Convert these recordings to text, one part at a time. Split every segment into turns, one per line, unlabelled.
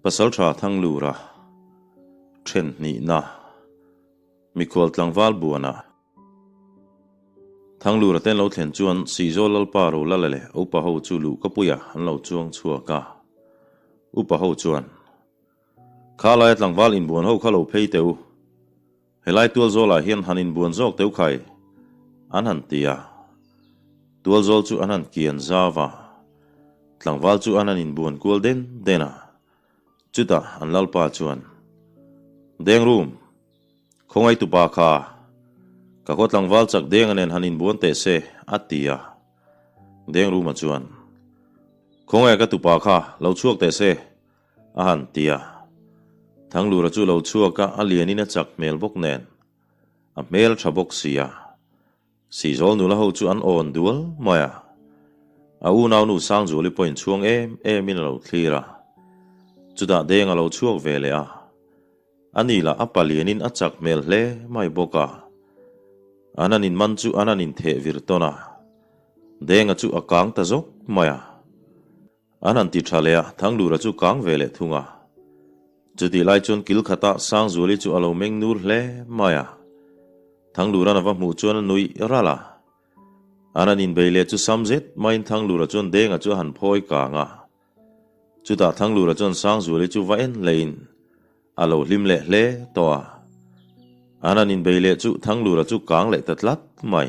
Pasalṭha Thanglura ṭhen hnihna mikhual tlangval buana Thanglura te an lo thlen chuan Sihzawl Lalpa Rolala leh Upa ho chu luhkapuia an lo chuang chhuak a. Upa ho chuan, Kha laia tlangval inbuan ho kha lo phei teh u. Helai tualzawlah hian han inbuan zawk teuh khai, an han ti a. Tualzawl chu an han kian zau a, tlangval chu an han inbuan kual den den a. Chutah an lalpa chuan, Dengrum, khawngaih tupa kha, ka khaw tlangval chak denga nen han inbuan teh se, a ti a. Dengruma chuan, Khawngaih ka tupa kha, lo chhuak teh se, A han ti a. Thanglura chu lo chhuak a, a lianin a chak hmel bawk nen. A hmel tha bawk si a. Sihzawl nula ho chu an awn dual mai a. A unaunu Sangzuali pawhin chhuang em emin a lo thlir a. Chutah deng a lo chhuak ve leh a. Ani lah a palianin a chak hmel hle mai bawk a. An han inman chu an han intheh vir tawn a. Denga chu a kang ta zawk mai a. An han ti tha leh a, Thanglura chu kang ve leh thung a. Chutih lai chuan kil khata Sangzuali chu a lo meng nur hle mai a. Thanglura'n a va hmuh chuan a nuih ral a. An han inbei leh chu sam zet maiin Thanglura chuan Denga chu a han phawi kang a. Chutah Thanglura chuan Sangzuali chu va en hlein a lo hlim leh hle tawh a. An han inbei leh chu Thanglura chu kang leh ta tlat mai.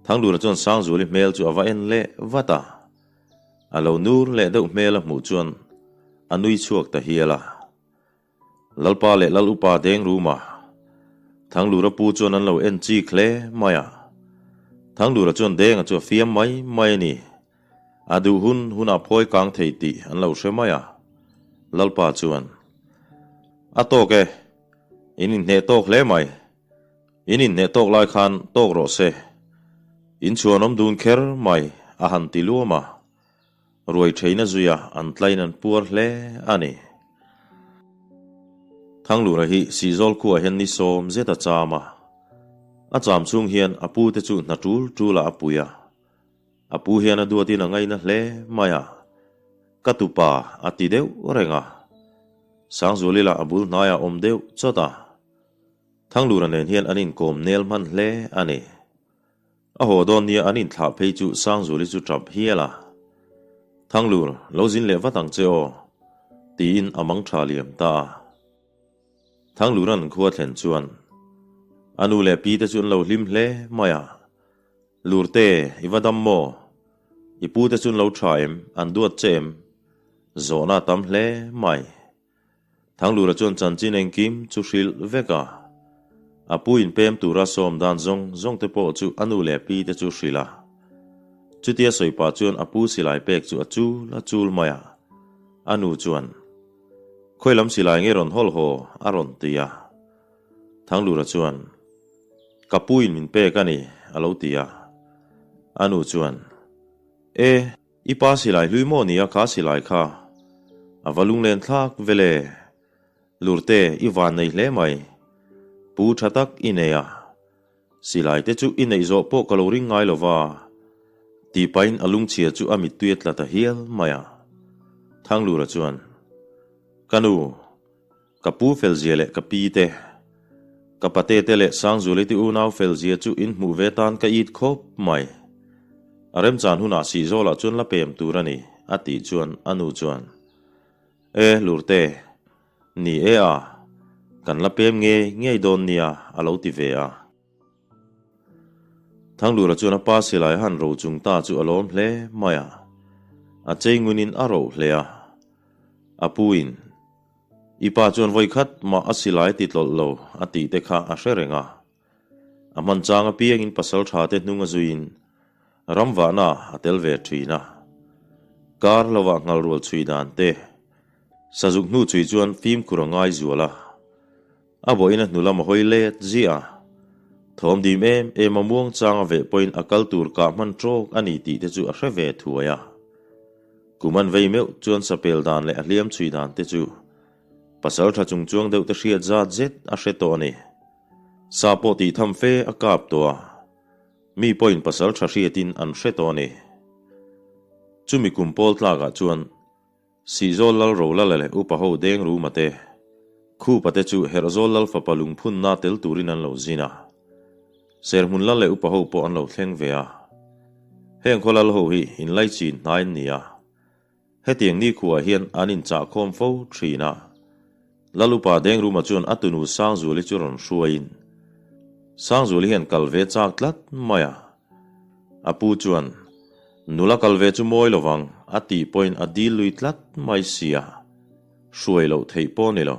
Thanglura chuan Sangzuali hmel chu a va en leh vat a. A lo nur leh deuh hmel a hmuh chuan a nui chhuak ta hial a. Lalpa leh Lal Upa deng ruma Thanglura pu chuan an lo en chik hle mai a. Thanglura chuan denga chu a fiam mai mai a ni. A duh hun hunah phawi kang thei tih an lo hre mai a. Lalpa chuan, A tawk e, in inhneh tawk hle mai. In inhneh tawk lai khan tawk rawh se. In chhuanawm dun kher mai a han ti luam a, ruai theina zuia an tlain an puar hle a ni. Thanglura hi Sihzawl khuaah hian ni sawm zet a cham a, a cham chhung hian a pu te chu hna tul tulah a pui a. A pu hian a duatin a ngaina hle mai a, ka tupa a ti deuh reng a. Sangzuali lah a bul hnaiah a awm deuh chawt a. Thanglura nen hian an inkawm nel hman hle a ni. A haw dawn nia an inthlah phei chu Sangzuli chu tap hial a. Thanglur, lo zin leh vat ang che aw, tiin a mang tha liam ta a. Thanglura'n khua thlen chuan a nu leh pi te chu an lo hlim hle mai a. Lurte, i va dam maw? I pu te chu an lo tha em? An duat che em? Zawhna a tam hle mai. Thanglura chuan chanchin engkim chu hrilh vek a, a pu inpem tura sawm dan zawng zawng te pawh chu a nu leh pi te chu hrilh a. Chutia sawi pah chuan a pu silai pek chu a chul a chul mai a, a nu chuan, Khawi lam silai nge rawn hawl haw? a rawn ti a. Thanglura chuan, Ka pu in min pek a ni, a lo ti a. A nu chuan, E! I pa silai hlui maw nia kha silai kha a va lunglen thlak vel e. Lurte i van nei hle mai. Pu tha tak i nei a. Silai te chu i neih zawh pawh ka lo ring ngai lo va. Tih pahin a lungchhia chu a mittui a tla ta hial mai a. Thanglura chuan, Ka nu, Ka pu felzia leh ka pi te, ka pate te leh Sangzuali te unau felzia chu in hmuh ve tan ka it khawp mai. A remchan hunah Sihzawlah chuan la pem tur a ni, a tih chuan a nu chuan, E, Lurte, ni e a, kan la pem ngei ngei dawn nia, a lo ti ve a. Thanglura chuan a pa silai a han ro chung ta chu a lawm hle mai a, a chei ngunin a roh hle a. A puin, I pa chuan vawi khat mah a silai ti tlawlh lo a tih te kha a hre reng a. A hman chang apiangin pasal tha te hnung a zuiin ram vahna a tel ve thin a. Kar lovah nghal rual chhui dan te, sazuk hnu chhui chuan fimkhur a ngai zual a. A bawhin a hnu lam a hawi let ziah a. Thawm dim em em a muang chang a veh pawhin a kal tur kah hman tawk a ni tih te chu a hre ve thuai a. Kum an vei meuh chuan sapel dan leh a hliam chhui dan te chu pasal tha chung chuang deuh te hriat zat zet a hre tawh a ni. Sa pawh tih tham fe a kap tawh a, mi pawhin pasal tha hriatin an hre tawh a ni. Chumi kum pawl tlakah chuan. Sihzawl Lal Rolala leh Upa ho Deng Ruma te, Khupa te chu Herhzawl Lal fapa lungphunna tel turin an lo zin a. Serhmun Lal leh Upa ho pawh an lo thleng ve a. Heng khaw lal ho hi inlaichin hnai an ni a. Hetiang nikhuaah hian an inchahkhawm fo thin a. Lal Upa Deng Ruma chuan a tunu Sangzuali chu rawn hruaiin, Sangzuali hian kal ve chak tlat mai a. A pu chuan, Nula kal ve chu mawi lovang, a tih pawhin a dil lui tlat mai sia, hruai loh theih pawh ni lo.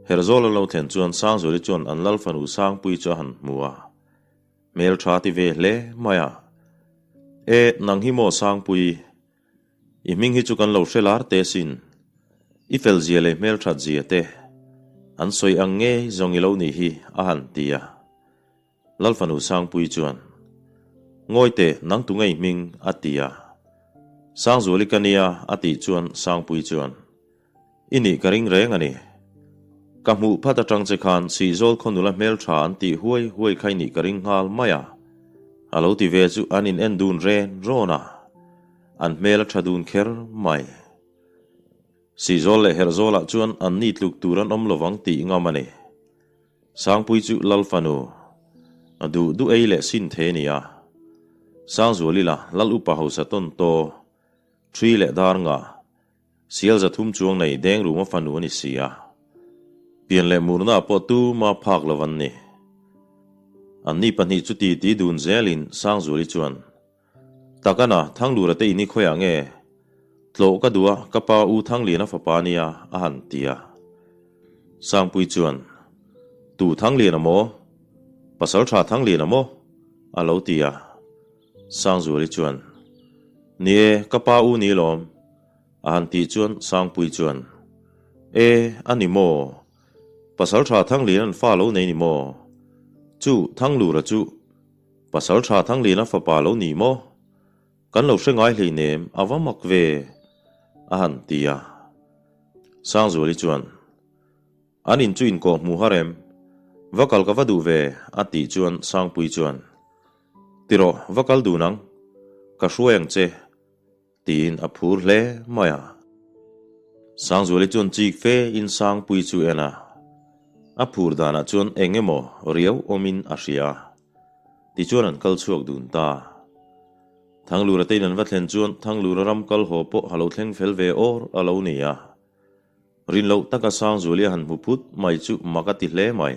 Herhzawl a lo thlen chuan Sangzuali chuan an Lal fanu Sangpui chu a han hmu a. Hmel tha ti ve hle mai a. E, nang hi maw Sangpui? I hming hi chu kan lo hre lar teh sin. I fel zia leh hmel that zia te an sawi ang ngei zawng i lo nih hi a han ti a. Lalfanu Sangpui chuan, Ngawi teh, nang tu ngei hming? a ti a. Sangzuali ka nia a tih chuan Sangpui chuan, I nih ka ring reng a ni. Ka hmuh phat atang che khan Sihzawl khaw nula hmeltha an tih huai huai kha i nih ka ring nghal mai a. A lo ti ve chu an in en dun ren rawn a, an hmel a tha dun kher mai. Sihzawl leh Herhzawlah chuan an ni tluk tur an awm lovang tih ngam a ni. Sangpui chu Lal fanu, a duh duh ei leh sin thei a ni a. Sangzuali la Lal upa hausa tawn taw, ṭhi leh dar ngah, Sial 300 chuang nei Dengruma fanu a ni si a, pian leh murna pawh tuma phak lo an ni. Anni pahnih chu titi dun zelin Sangzuali chuan, Takana, Thanglura te in hi khawiah nge? Tlawh ka duh a, ka pa u Thangliana fapa a nia, a han ti a. Sangpui chuan, Tu Thangliana maw? Pasaltha Thangliana maw? a lo ti a. Sangzuali chuan, Ni e, ka pa u ni lawm, a han tih chuan Sangpui chuan, E, a ni maw? Pasaltha Thanglian an fa lo nei ni maw? Chu, Thanglura chu Pasaltha Thangliana fapa lo ni maw? Kan lo hre ngai hleinem, a va mak ve, a han ti a. Sangzuali chuan, An in chu inkawh hmuh har em? Va kal ka va duh ve, a tih chuan Sangpui chuan, Ti rawh, va kal dun ang, ka hruai ang che, tiin a phur hle mai a. Sangzuali chuan chik fe in Sangpui chu en a, a phur danah chuan eng emaw riau awmin a hria. Tichuan an kal chhuak dun ta. Thanglura te in an va thlen chuan Thanglura ram kal haw pawh a lo thleng fel ve awr a lo ni a. Rin loh taka Sangzuali a han hmu phut mai chu mak a ti hle mai.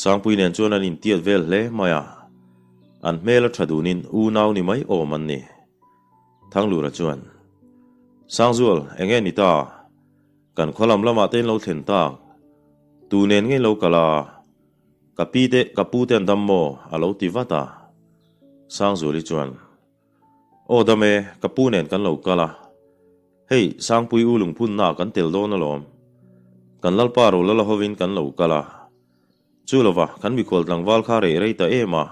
Sangpui nen chuan an intiat vel hle mai a, an hmel a tha dunin unau ni mai awm an ni. Thanglura chuan, Sangzual, eng nge ni ta? Kan khaw lam lamah te in lo thlen tak. Tu nen ngei lo kal a? Ka pi te, ka pu te an dam maw? a lo ti vat a. Sangzuali chuan, Aw dam e, ka pu nen kan lo kal a. Hei, Sangpui u lungphunna ah kan tel dawn alawm. Kan Lalpa Rolala hovin kan lo kal a. Chu lova, kan mikhual tlangval kha rei rei ta em a.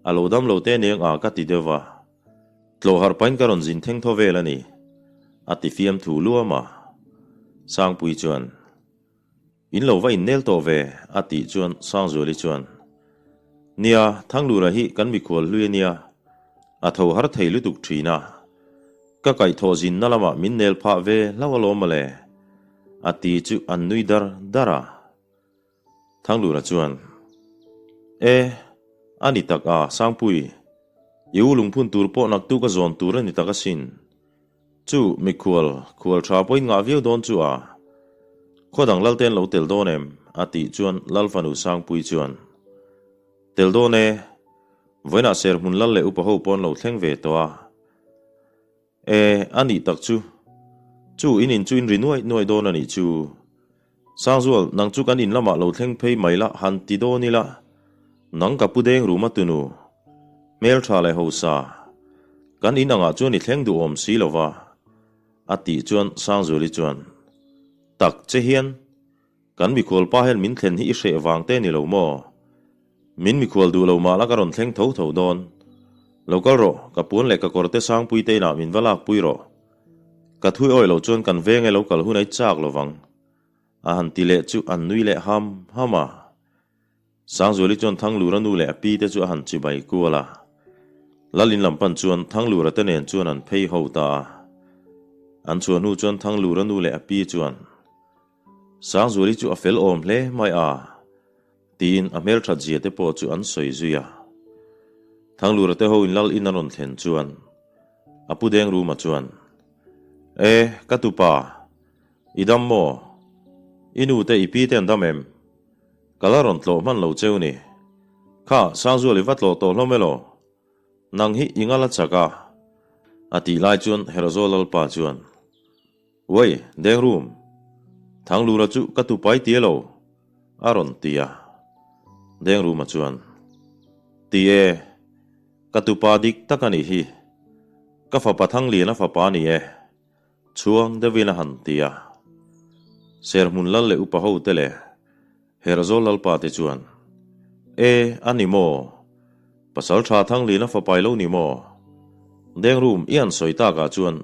A lo dam lo te neng a ka ti deuh va. Tlawh harh pahin ka rawn zin theng thaw vel a ni, a ti fiam thu luam a. Sangpui chuan. In lo va innel tawh ve, a tih chuan Sangzuali chuan, Nia, Thanglura hi kan mikhual hlui a nia, a tho har thei lutuk thin a, ka kaihthawh zinna lamah min nel phah ve hlauh alawm mawle, a ti chu an nui dar dar a. Thanglura chuan, E, a ni tak a, Sangpui, i u lungphun tur pawh naktuk a zawn tur a ni tak asin. Chu, mikhual, khual tha pawhin ngah viau dawn chu a. Khaw dang Lalten lo tel dawn em? a tih chuan Lal fanu Sangpui chuan, Tel dawn e, vawiinah Serhmun Lal leh upa ho pawh an lo thleng ve tawh a. E, a nih tak chu. Chu, in in chu in ri nuaih nuaih dawn a nih chu. Sangzual, nang chu kan in lamah lo thleng phei mai la, han ti dawn ila. Nang ka pu deng rum a tunu. Hmeltha leh hausa. Kan in angah chuan i thleng duhawm si lo va, a tih chuan Sangzuali chuan, Tak che hian, kan mikhual pa hian min thlen hi i hreh vang te ni lo maw? Min mikhual duh lo mah la ka rawn thleng tho tho dawn. Lo kal rawh, ka puan leh ka kawr te Sangpui te inah min va lakpui rawh. Ka thui awih loh chuan kan veng e lo kal hun ai chak lo vang. A han ti leh chu an nui leh ham ham a. Sangzuali chuan Thanglura nu leh a pi te chu a han chibai kual a. Lalin lam pan chuan Thanglura te nen chuan an phei ho ta a. An chhuah hnu chuan Thanglura nu leh a pi chuan, Sangzuali chu a fel awm hle mai a, tiin a hmelthat zia te pawh chu an sawi zui a. Thanglura te ho in lal in a rawn thlen chuan a pu Dengruma chuan, E, ka tupa, i dam maw? I nu te i pi te an dam em? Ka la rawn tlawh hman lo cheu ni. Kha, Sangzuali va tlawh tawh hlawm elaw? Nang hi i ngal a chak a, a tih lai chuan Herzaw Lalpa chuan, Uai, Dengrum, Thanglura chu ka tupai ti elo? a rawn ti a. Dengruma chuan, Ti e, ka tupa dik tak a nih hi. Ka fapa Thangliana fapa a ni e, chhuang deuhin a han ti a. Serhmun lal leh upa hote leh Herzawl Lalpa te chuan, E, a ni maw? Pasal tha Thanglina fapai lo ni maw? Dengrum i an sawi takah chuan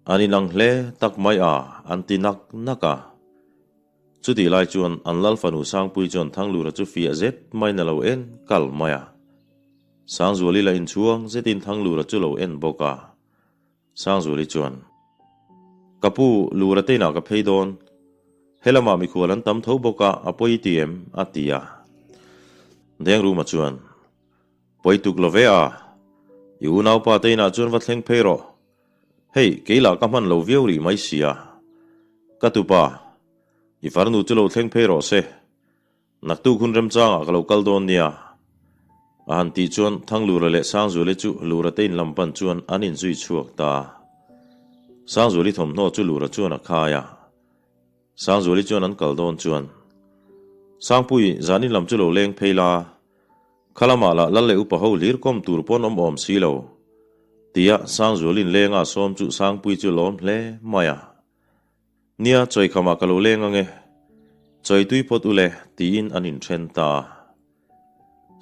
an inang hle tak mai a, an ti nak nak a. Chutih lai chuan an Lal fanu Sangpui chuan Thanglura chu fiah zet maiin a lo en kal mai a. Sangzuali la inchhuang zetin Thanglura chu lo en bawk a. Sangzuali chuan, Ka pu, Lura te inah ka phei dawn. Helamah mikhual an tam tho bawk a, a pawi ti em? a ti a. Dengruma chuan, Pawi tuk lo ve a, i unaupa te inah chuan va thleng phei rawh. Hei, kei lah ka hman lo viau rih mai si a. Ka tupa, i farnu chu lo thleng phei rawh se. Naktuk hun remchangah ka lo kal dawn nia. A han tih chuan Thanglura leh Sangzuali chu Lura te inlam pan chuan an inzui chhuak ta. Sangzuali thawmhnaw chu Lura chuan a khai a. Sangzuali chuan an kal dawn chuan, Sangpui, zan inlam chu lo leng phei la, kha lamah lah lal leh upa ho hlir kawm tur pawn awm awm si lo, tia Sangzuali'n lenga sawm chu Sangpui chu lawm hle mai a. Nia, chawikhamah ka lo leng ange. Chawi tui phawt u le, tiin an inthen ta.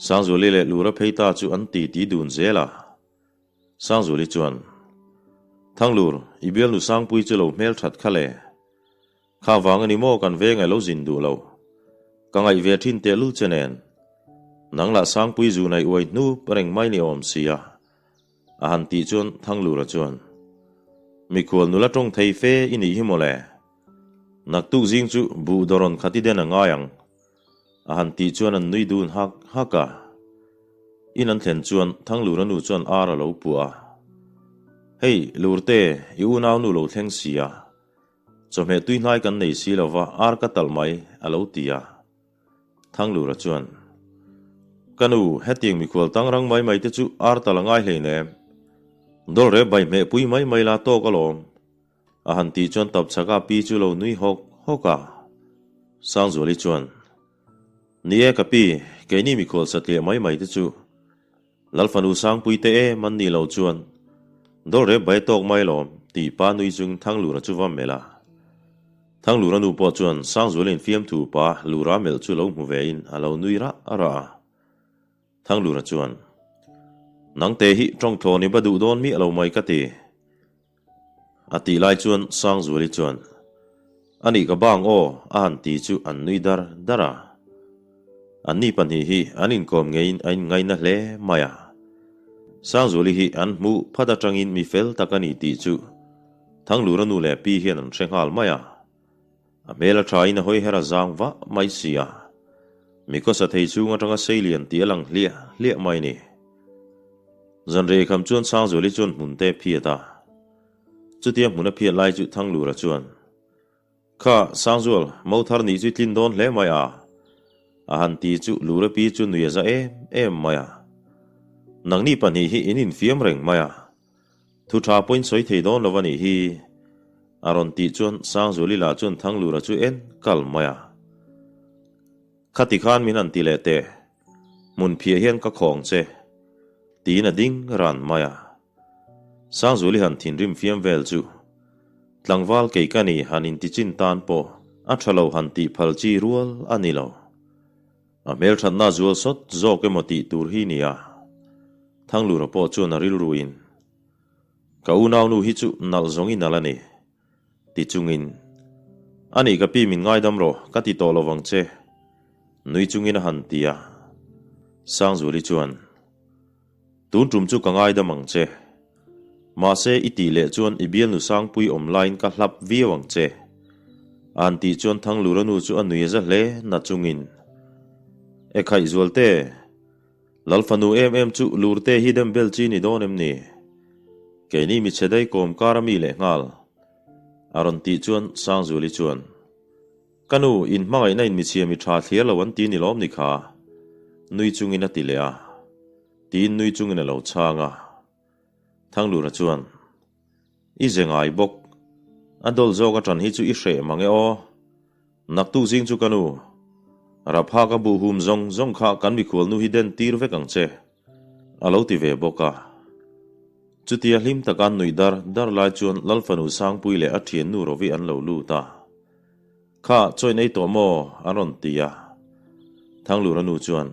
Sangzuali leh Lura phei ta chu an ti ti dun zel a. Sangzuali chuan, Thanglur, i bialnu Sangpui chu lo hmel that kha le. Kha vang a ni maw kan venga lo zin duh lo. Ka ngaih ve thin tehlul che nen. Nang lah Sangpui zunai uai hnup reng mai ni awm sia. A han tih chuan Thanglura chuan, Mikhual nula tawng thei fe i nih hi mawle. Naktuk zing chu buh dawrawn khat i den a ngai ang. A han tih chuan an nui dun hak hak a. In an thlen chuan Thanglura nu chuan ar a lo puah a. Hei, Lurte, i unau nu lo thleng si a. Chawhmeh tui hnai kan nei si lova ar ka talh mai, a lo ti a. Thanglura chuan, Ka nu, hetiang mikhual tangrang mai mai te chu ar tal a ngai hlein em? Dawlre bai hmehpui mai mai la tawk alawm, a han tih chuan Tapchhaka pi chu lo nui hawk hawk a. Sangzuali chuan, Ni e ka pi, keini mikhual satliah mai mai te chu Lalfanu Sangpui te em an nih loh chuan dawlre bai tawk mai lawm tih pa nui chung Thanglura chu va melh a. Thanglura nu pawh chuan Sangzuala infiamthu pa Lura melh chu lo hmu ve in a lo nui rah rah a. Thanglura chuan, Nangte hi tawngthlawn i va duh dawn miah lo mai ka ti. A tih lai chuan Sangzuali chuan, A nih ka bang aw, a han ti chu an nui dar dar a. Anni pahnih hi an inkawm ngeiin a inngaina hle mai a. Sangzuali hi an hmuh phat atangin mi fel tak a ni tih chu Thanglura nu leh pi hian an hre nghal mai a. A hmel a thain a hawi her a zang vah mai si a. Mi khawsa thei chhung atanga seilian tih a lang hliah hliah mai ni. Zanrei kham chuan Sangzuali chuan hmun te phiat a. Chutia hmun a phiat lai chu Thanglura chuan, Kha, Sangzual, mo thar nih chu i tlin dawn hle mai a. A han ti chu Lura pi chu nui a za em em mai a. Nangni pahnih hi in infiam reng mai a. Thu tha pawhin sawi thei dawn lo a nih hi. A rawn tih chuan Sangzuali lah chuan Thanglura chu en kal mai a. Khati khan min han ti leh teh, hmun phiah hian ka khawng che, tiin a ding ran mai a. Sangzuali han thinrim fiam vel chu tlangval kei ka ni han intichin tan pawh a tha lo han tih phal chi rual a ni lo. A hmelthatna zual sawt zawk emaw tih tur hi nia. Thanglura pawh chuan a rilruin, Ka unaunu hi chu nalh zawng i nalh a ni, ti chungin, A nih ka pi min ngaidam rawh, ka ti tawh lovang che, nui chungin a han ti a. Sangzuali chuan, Tun tum chu ka ngaidam ang che. Mahse i tih leh chuan i bialnu Sangpui awm laiin ka hlap viau ang che. A han tih chuan Thanglura nu chu a nui a za hle na chungin, E khaih Zualte, Lal fanu em em chu Lurte hi dem bel chi ni dawn em ni? Keini mi chhe daih kawm kar a mi leh nghal. A rawn tih chuan Sangzuali chuan, Ka nu, in hmangaihna in michhia mi tha thliar lo an ti ni lawm ni kha? Nui chungin a ti leh a. Tiin nui chungin a lo chhang a. Thanglura chuan, I ze ngai bawk. A dawl zawk aṭan hi chu i hreh mang e aw. Naktuk zing chu ka nu. Rapha ka buh hum zawng zawng kha kan mikhual nu hi den tir vek ang che. A lo ti ve bawk a. Chutia hlim taka an nuih dar dar lai chuan Lalfanu Sangpui leh a ṭhiannu Rovi an lo lut a. Kha, chaw in ei tawh maw? an rawn ti a. Thanglura nu chuan,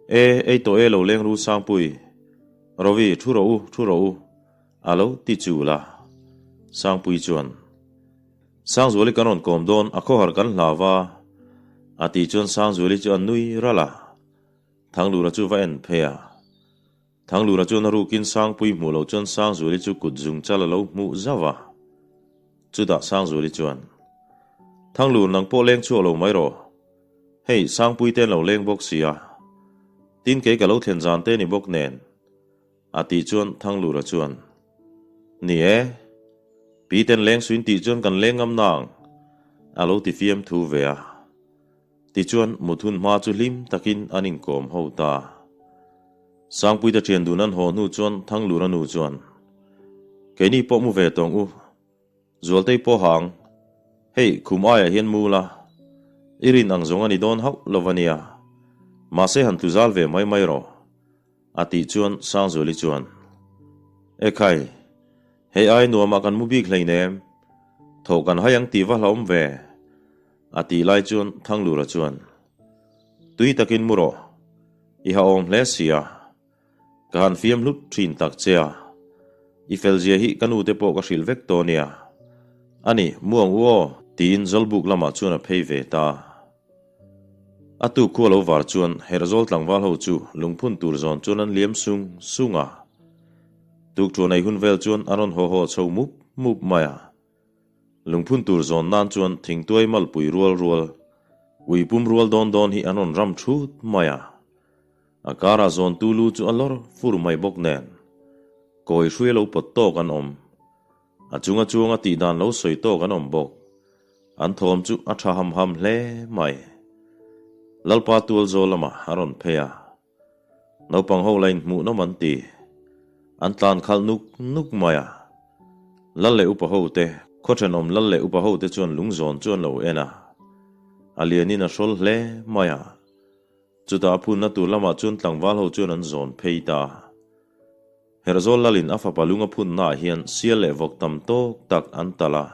E, ei tawh e lo leng ru Sangpui. Rovi, thu rawh u, thu rawh u, a lo ti chul a. Sangpui chuan, Sangzuali kan rawn kawm dawn, a khawhar kan hlau a, a tih chuan Sangzuali chu a nui ralh a. Thanglura chu va en phei a. Thanglura chuan a rukin Sangpui hmuh loh chuan Sangzuali chu kut zung chal a lo hmuh zauh a. Chutah Sangzuali chuan, Thanglur nang pawh leng chhuak lo mai rawh. Hei, Sangpui te an lo leng bawk si a. Tin kei ka lo thlen zan te ni bawk nen. A tih chuan Thanglura chuan, Ni e, pi ten leng suin tih chuan kan leng ngam nang, a lo ti fiam thu ve a. Tichuan mut hun hma chu hlim takin an inkawm ho ta. Sangpuite thian dun an haw hnu chuan Thanglura nu chuan, Keini pawh mu ve tawng u, Zualtei pawh hang, hei khum aiah hian mu la, i rin ang zawng a ni dawn hauh lo va nia, mahse han tlu zal ve mai mai rawh, a tih chuan Sangzuali chuan, Ekhai, hei ai nuamah kan mu bik hleinem, thawh kan hai ang tih va hlauhawm ve, a tih lai chuan Thanglura chuan, Tui takin mu rawh, i ha awm hle si a, Ka han fiam hlut thin tak che a, i felzia hi ka nute pawh ka hrilh vek tawh nia. A ni, mu ang u aw, tiin Zawlbuk lamah chuan a phei ve ta. A tuk khu a lo var chuan Herhzawl tlangval ho chu lungphun tur zawn chuan an liam sung sung a. Tukṭuan ei hun vel chuan a rawn haw haw chho mup mup mai a. Lungphun tur zawn nan chuan thingtuai malpui rual rual, ui pum rual dawn dawn hi an rawn ram thut mai a. A karah zawntu lu chu a lawr fur mai bawk nen, kawi hrui a lo pawt tawk an awm. A chunga chuanga tih dan lo sawi tawk an awm bawk. An thawm chu a tha ham ham hle mai. Lalpa tual zawl lamah a rawn phei a. Naupang ho la inhmuhnawm an ti. An tlan khalh nuk nuk mai a. Lal leh upa ho te, khaw thenawm lal leh upa ho te chuan lungzawn chu an lo en a. A lianin a hrawl hle mai a. Chutah a phunna tur lamah chuan tlangval ho chuan an zawn phei ta. Herhzawl lalin a fapa lung a phunnaah hian sial leh vawk tam tawk tak an talh a.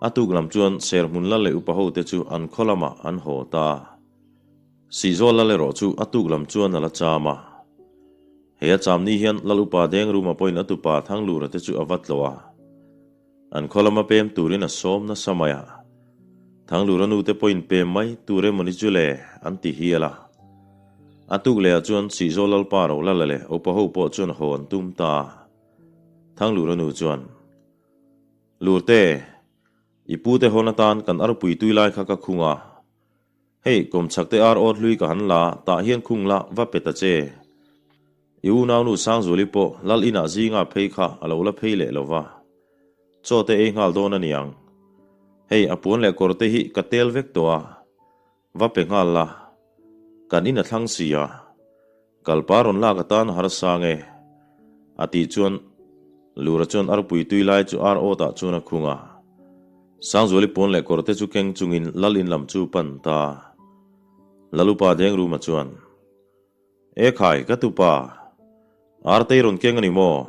A tuk lam chuan Serhmun lal leh upa hote chu an khaw lamah an haw ta. Sihzawl lal erawh chu a tuk lam chuan a la cham a. Hei a cham ni hian Lal upa Dengruma pawhin a tupa Thanglura te chu a va tlawh a. An khaw lama pem turin a sawm nasa mai a, Thanglura nute pawhin pem mai tur emawni chu le an ti hial a. A tuk lehah chuan Sihzawl Lalpa Rolala leh Opa ho pawh chuan haw an tum ta a. Thanglura nu chuan, Lurte, i pute hawn atan kan arpui tui lai kha ka khung a. Hei, kawmchhak te ar awt hlui ka han la, tah hian khung la, va pe ta che. I unaunu Sangzuali pawh Lal inah zinga phei kha a lo la phei leh lo va. Chaw te ei nghal dawn a niang. Hei, a puan leh kawr te hi ka tel vek tawh a, va pe nghal la. Kan in a thlang si a, kalpa rawn lak atan harsa nge? A tih chuan Lura chuan arpui tui lai chu ar awtah chuan a khung a. Sangzuali puan leh kawr te chu keng chungin Lal in lam chu pan ta. Lalupa Dengruma chuan, E khai, ka tupa, Artei rawn keng a ni maw?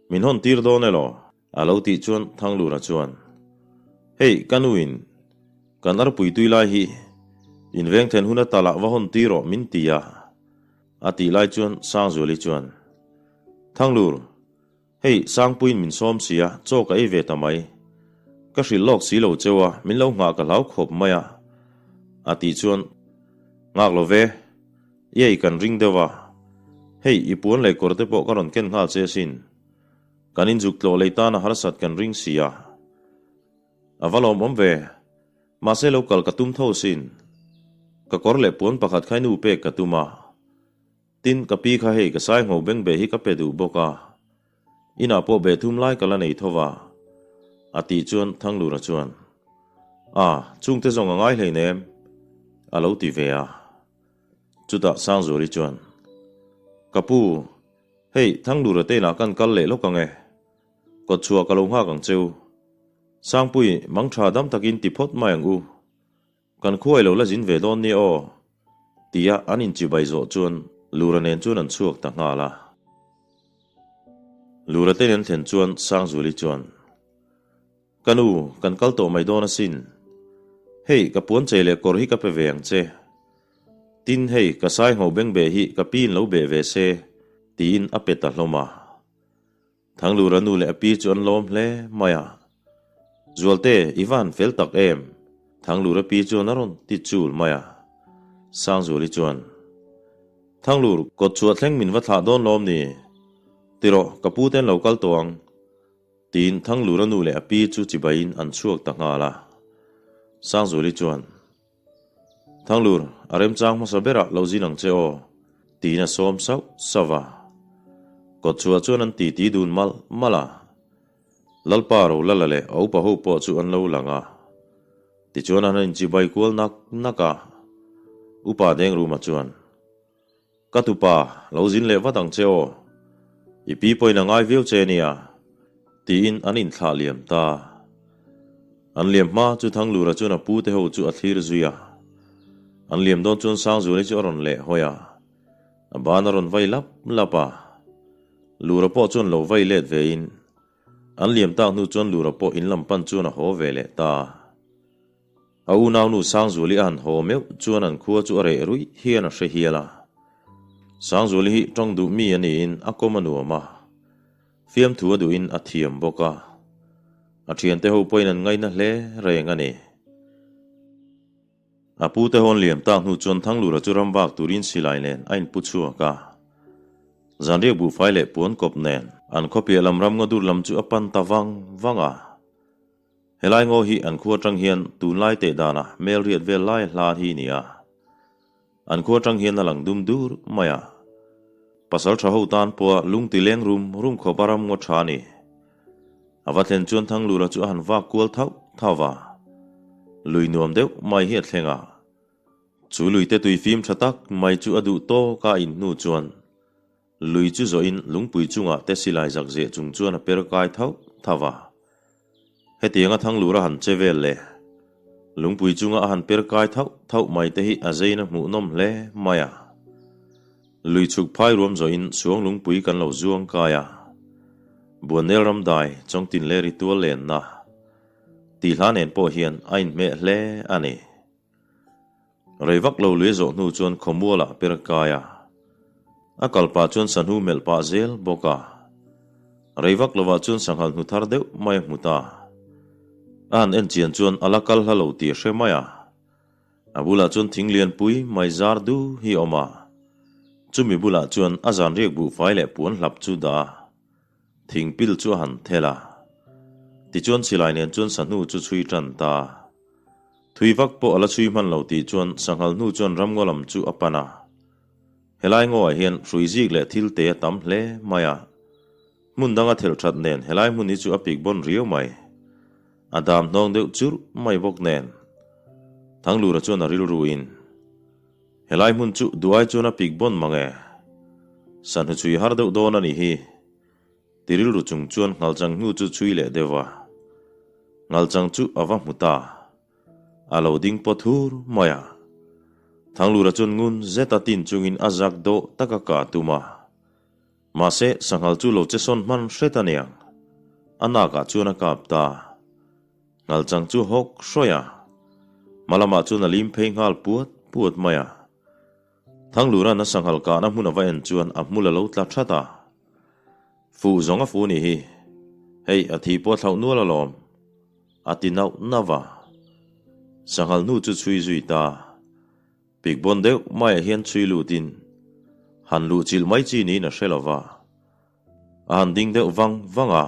Min hawn tir dawn elaw? A lo tih chuan Thanglura chuan, Hei, ka nuin, kan arpui tui lai hi inveng then hun ata lah va hawn tir rawh min ti a, a tih lai chuan Sangzuali chuan, Thanglur, hei Sangpuiin min sawm si a, chaw ka ei ve ta mai. Ka hrilh lawk si lo cheu a, min lo nghah ka hlau khawp mai a, a tih chuan, Nghak lo ve, i ei kan ring deuh a, hei i puan leh kawr te pawh ka rawn ken nghal che asin. Kan inzuk tlawh lei tana harsat kan ring si a. A va lawmawm ve. Mahse lo kal ka tum tho sin. Ka kawr leh puan pakhat kha i nu pek ka tum a. Tin, ka pi kha hei ka sai ngho beng be hi ka pe duh bawk a. Inah pawh be thum lai ka la nei tho va. A tih chuan Thanglura chuan, A, chungte zawng a ngai hleinem, a lo ti ve a. Chutah Sangzuali chuan, Ka pu, hei Thanglura te inah kan kal leh lawk ang e. Kawtchhuah ka lo nghak ang cheu. Sangpui, mang tha dam takin ti phawt mai ang u. Kan khuai lo la zin ve dawn nia aw, tia an inchibai zawh chuan Lura nen chuan an chhuak ta nghal a. Lura te nen thlen chuan Sangzuali chuan, Ka nu, kan kal tawh mai dawn asin. Hei, ka puan chei leh kawr hi ka pe ve ang che. Tin, hei, ka sai ngho beng beh hi ka piin lo beh ve se, tiin a pe ta hlawm a. Thanglura nu leh a pi chu an lawm hle mai a. Zualte, i va han fel tak em? Thanglura pi chuan a rawn ti chul mai a. Sangzuali chuan, Thanglur, kawt chhuah thleng min va thlah dawn lawm ni? Ti rawh, ka pu ten lo kal tawh ang. Tiin Thanglura nu leh a pi chu chibaiin an chhuak ta nghal a. Sangzuali chuan, Thanglur, a remchang hmasa berah lo zin ang che aw, tiin a sawm sauh sauh a. Kawtchhuah chuan an titi dun malh malh a. Lalpa Rolala leh a upa ho pawh chu an lo lang a. Tichuan an han inchibai kual nak nak a. Upa Dengruma chuan, Ka tupa, lo zin leh vat ang che aw. I pi pawhin a ngai viau che nia, tiin an inthlah liam ta. An liam hma chu Thanglura chuan a pute ho chu a thlir zui a. An liam dawn chuan Sangzuali chu a rawn leh hawi a. A ban a rawn vai lap lap a. Lura pawh chuan lo vai let vein, an liam tak hnu chuan Lura pawh in lam pan chuan a haw ve leh ta. A unaunu Sangzuali a han haw meuh chuan an khua chu a reh ruih hian a hre hial a. Sangzuali hi tawng duh mi a niin a kawm a nuam a, fiamthu a duhin a thiam bawk a. A thiante ho pawhin an ngaina hle reng a ni. A pute hawn liam tak hnu chuan Thanglura chu ram vak turin silai nen a inpu chhuak a. Zanriak buhfai leh puan kawp nen an khawpiah lam ram ngaw dur lam chu a pan ta vang vang a. Helai ngaw hi an khua atang hian tunlai teh danah hmel riat vel lai hla hi a ni a. An khua atang hian a lang dum dur mai a. Pasal tha ho tan pawha lung ti leng rum rum khawp a ram ngaw tha a ni. A va thlen chuan Thanglura chu a han vak kual thauh thauh va. Lui nuam deuh mai hi a thleng a. Chu luite tui fim tha tak mai chu a duh tawk a inhnu chuan Lui chu zawhin lungpui chungah te silai zak zeh chung chuan a per kai thauh thauh a. Hetianga Thanglura han che vel leh lungpui chunga a han per kai thauh thauh mai te hi a zeina hmuhnawm hle mai a. Lui chhuk phai ruam zawhin Suang lungpui kan lo zuang kai a. Buannel ramdai Chawngtin leh Ritual lenna tih hla nen pawh hian a inhmeh hle a ni. Rei vak lo lui zawh hnu chuan khawmualah per kai a. A kal pah chuan sahnu melh pah zel bawk a. Rei vak lovah chuan sanghal hnu thar deuh mai a hmu ta. A han en chian chuan a la kal hla lo tih a hre mai a. A bulah chuan thing lianpui mai zar du hi a awm a. Chumi bulah chuan a zan riak buhfai leh puan hlap chu dah a. Thing pil chu a han thel a. Tichuan silai nen chuan sahnu chu chhui tan ta. Thui vak pawh a la chhui hman lo tih chuan sanghal hnu chuan ramngaw lam chu a pan a. Helai ngawah hian hrui zik leh thil te a tam hle mai a. Hmun danga thelh that nen helai hmun hi chu a pik bawn riau mai. A dam hnawng deuh churh mai bawk nen. Thanglura chuan a rilruin, Helai hmun chu duai chuan a pik bawn mang e. Sanhnu chhui har deuh dawn a nih hi. Ti rilru chung chuan Nghalchang hnu chu chhui leh deuh a. Nghalchang chu a va hmu ta. A lo ding pawt hur mai a. Thanglura chuan ngun zet a tin chungin a zak dawh tak a kah tum a. Mahse, sanghal chu lo che sawn hman hret a niang. A nakah chuan a kap ta. Nghalchang chu hawk hrawih a. Hma lamah chuan a lim phei nghal puat puat mai a. Thanglura'n a sanghal kahna hmun a va en chuan a hmul a lo tla that a. Fuh zawng a fu ni hi. Hei, a thi pawh a thlauh nual alawm. A ti nauh nauh a. Sanghal hnu chu chhui zui ta. Pik bawn deuh maiah hian chhui lutin han luh chilh mai chi niin a hre lo va. A han ding deuh vang vang a,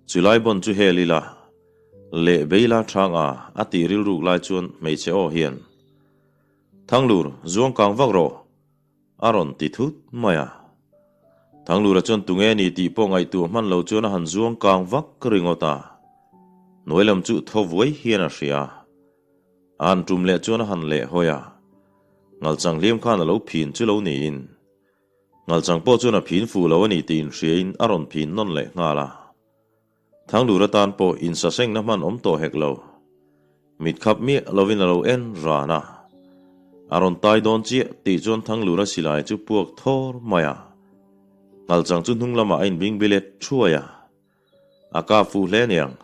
Chulai bon chu hel ila, leh beila thang a a tih rilruk lai chuan hmeichhe aw hian, Thanglur, zuang kang vak rawh! A rawn ti thut mai a. Thanglura chuan tunge ni tih pawh ngaihtuah hman lo chuan a han zuang kang vak ringawt a. Hnuai lam chu thaw vuai hian a hria. A han tum leh chuan a han leh hawi a. Ngalchang hliam khan a lo phin chu lo niin. Ngalchang pawh chuan a phin fuh lo a ni tih inhriain a rawn phin nawn leh nghal a. Thanglura tan pawh insasengna hman awm tawh hek lo. Mit khap miah lovin a lo en ran a. A rawn tai dawn chiah tih chuan Thanglura silai chu puak thawr mai a. Ngalchang chu hnung lamah a inbingbilet thuai a. A kap fuh hle aniang.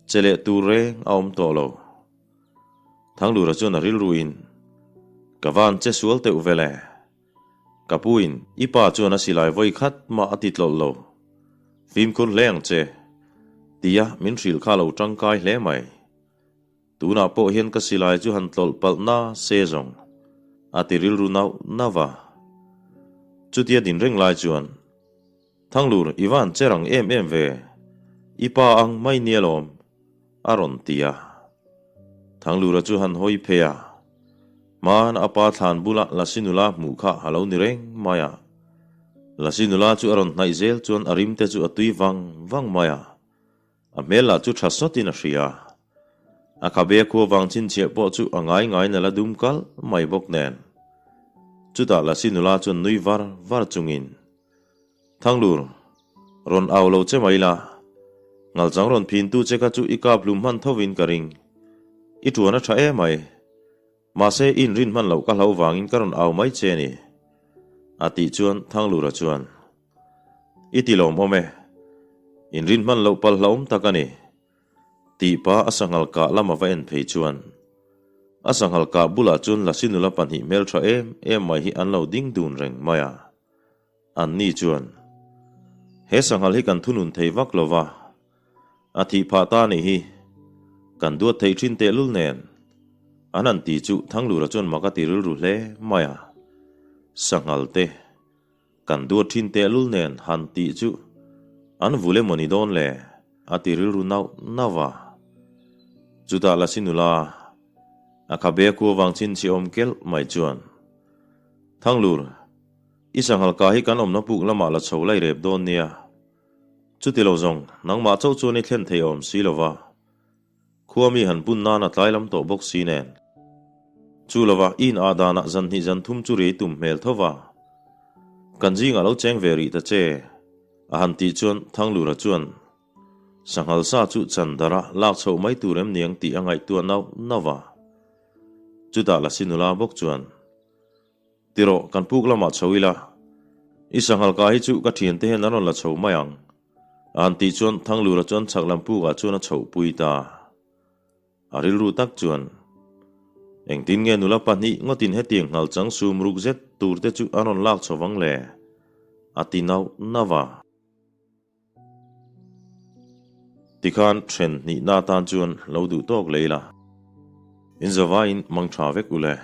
Che leh tur reng a awm tawh lo. Thanglura chuan a rilruin, Ka van che sual teuh vel e. Ka puin, i pa chuan a silai vawi khat mah a ti tlawlh lo. Fimkhur hle ang che. Tia min hrilh kha lo tangkai hle mai. Tunah pawh hian ka silai chu han tlawlh palh na se zawng. A ti rilru nauh nauh a. Chutia din reng lai chuan, Thanglur, i van che rang em em ve. I pa ang mai nia lawm, a rawn ti a. Thanglura chu han hawi phei a. Hmaan a pa thlan bula Lasi nula hmuh kha a lo ni reng mai a. Lasi nula chu a rawn hnaih zel chuan a rim te chu a tui vang vang mai a. A hmel lah chu tha sawtin a hria. A khabe khua vang chhinchhiah pawh chu a ngai ngaiin a la dum kalh mai bawk nen. Chutah Lasi nula chuan nui var var chungin, Thanglur, rawn au lo che mai la. Ngalchang rawn phintu che kha chu i kap hlum hman thovin ka ring. I tuan a tha em mai. Mahse, i inrin hman loh ka hlau vangin ka rawn au mai che a ni. A tih chuan Thanglura chuan, I ti lawmawm e. Inrin hman loh pal hlauhawm tak a ni. Tih pa a sanghal kah lam a va en phei chuan, a sanghal kah bulah chuan Lasi nula pahnih hmeltha em em mai hi an lo ding dun reng mai a. Anni chuan, He sanghal hi kan thunun thei vak lo va, a thih phah ta nih hi, kan duat theih thin tehlul nen. An han ti chu Thanglura chuan mak a ti rilru hle mai a, Sanghal te, kan duat thin tehlul nen han tih chu an vul emaw ni dawn le? a ti rilru nauh nauh a. Chutah Lasi nula, a khabe khua vang chhinchhiah awm kelh mai chuan, Thanglur, I sanghal ka hi kan awmna puk lamah la chho lai rep dawn nia. Chuti lo zawng, nangmah chauh chuan i thlen thei awm si lova. Khua mi han bun nan a tlai lam tawh bawk si nen. Chu lova i in ah danah zan hnih zan thum chu riai tum hmel tho va. Kan zingah lo cheng ve rih ta che, a han tih chuan Thanglura chuan sanghal sa chu chan darh a lak chhoh mai tur em niang tih a ngaihtuah nauh nauh va. Chutah Lasi nula bawk chuan. Ti rawh, kan puk lamah chho ila. I sanghal ka hi chu ka thiante hian an rawn la chho mai ang. A han tih chuan Thanglura chuan chhak lam pukah chuan a chhoh pui ta. A rilru tak chuan, Engtin nge nula pahnih ngawtin hetiang nghal chang sum ruk zet tur te chu an rawn lak chho vang le? A ti nauh nauh a. Tikhan then hnihna atan chuan lo duh tawk leh ila. In zavaiin mang tha vek u le.